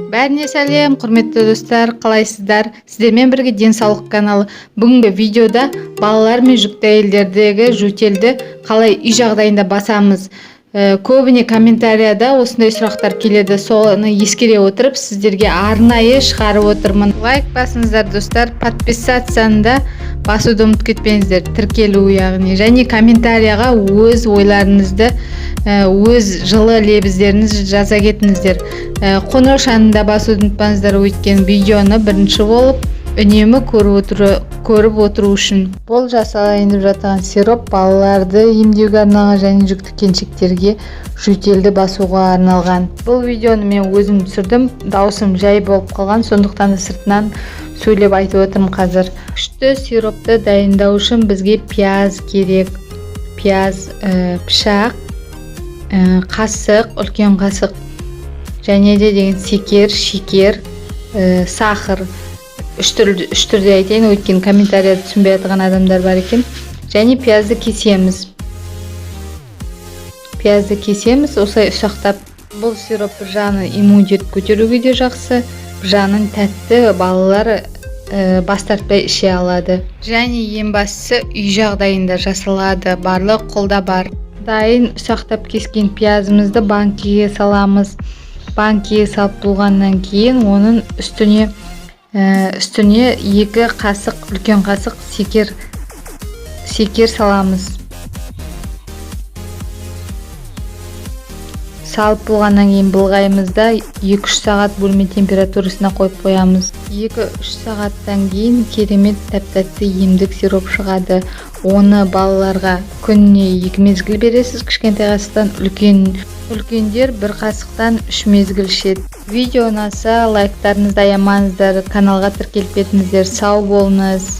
Бәріне сәлем, құрметті достар, қалайсыздар? Сіздермен бірге Денсаулық каналы. Бүгінгі видеода балалар мен жүкті әйелдердегі жөтелді қалай үй жағдайында басамыз. Көбіне комментарияда осындай сұрақтар келеді. Соны ескере отырып, сіздерге арнайы шығарып отырмын. Лайк басыңыздар, достар, подписацияны да басуды ұмытып кетпеңіздер, тіркелу яғни. Және комментарияға өз ойларыңызды, өз жылы лебіздеріңізді жаза кетіңіздер. Қоңыраушаны да басуды ұмытпаңыздар, өйткені видеоны бірінші болып үнемі көріп отыру үшін. Бұл жасалайын деп жатқан сироп балаларды емдеуге арналған және жүкті келіншектерге жөтелді басуға арналған. Бұл видеоны мен өзім түсірдім, дауысым жай болып қалған, сондықтан да сыртынан сөйлеп айтып отырмын қазір. Күшті сиропты дайындау үшін бізге пияз керек. Пияз, пышақ, қасық, үлкен қасық, және де деген секер, шекер, сахар. Үш түрде айтайын, өйткені комментарияда түсінбей жатқан адамдар бар екен. Және пиязды кесеміз. Пиязды кесеміз осылай ұсақтап. Бұл сироп бір жағынан иммунитет көтеруге де жақсы, бір жағынан тәтті, балалар бас тартпай іше алады. Және ең бастысы, үй жағдайында жасалады, барлық қолда бар. Дайын ұсақтап кескен пиязымызды банкіге саламыз. Банкіге салып болғаннан кейін оның үстіне 2 қасық, үлкен қасық секер саламыз. Салып болғаннан кейін былғаймыз да 2-3 сағат бөлме температурасына қойып қоямыз. 2-3 сағаттан кейін керемет тәп-тәтті емдік сироп шығады. Оны балаларға күніне 2 мезгіл бересіз, кішкентай қасықтан, үлкендер бір қасықтан 3 мезгіл ішеді. Видео ұнаса, лайктарыңызды аямаңыздар, каналға тіркеліп кетіңіздер. Сау болыңыз.